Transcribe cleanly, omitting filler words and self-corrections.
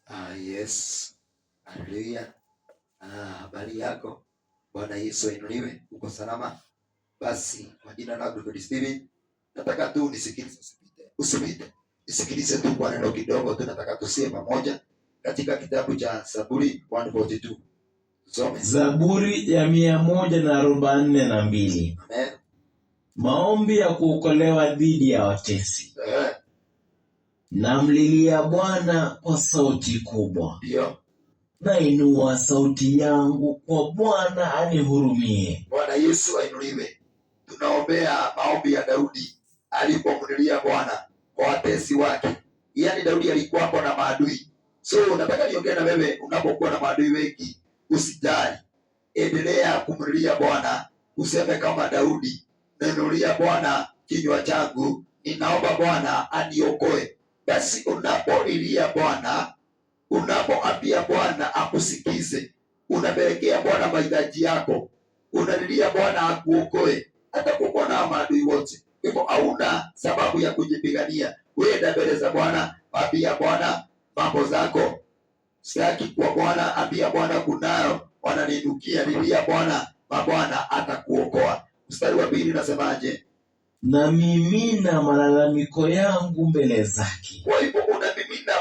Ah, yes. Haleluya. Ah, habari yako? Bwana Yesu ainuliwe. Uko salama? Basi kwa jina la Godfrey Steven, nataka tu nisikilize, usipite. Usipite. Nisikilize tu kwa neno kidogo tu, nataka tusie pamoja katika kitabu cha Zaburi 142. Tusome. Zaburi ya 142. Amen. Maombi ya kuokolewa dhidi ya watesi. Namlilia Bwana kwa sauti kubwa, Ndio. Nainua sauti yangu kwa Bwana anihurumie. Bwana Yesu ainuliwe. Tunaombea maombi ya Daudi alipomlilia Bwana kwa watesi wake. Yaani Daudi alikuwa hapo na maadui. So nataka niongee na wewe, unapokuwa na maadui wengi, usijali. Endelea kumlilia Bwana, useme kama Daudi, nainulia Bwana kinywa changu, ninaomba Bwana aniokoe. Basi unapolilia Bwana, unapoambia Bwana akusikize, unapelekea Bwana mahitaji yako, unalilia Bwana akuokoe, hata kuokoa na maadui wote. Kwa hivyo hauna sababu ya kujipigania. Wewe enda mbele za Bwana, ambia Bwana mambo zako. Sitaki kwa Bwana, ambia Bwana kunayo wananiinukia, lilia Bwana, mabwana atakuokoa. Mstari wa 2 unasemaje? Namimina malalamiko yangu mbele zake. Kwa hivyo unamimina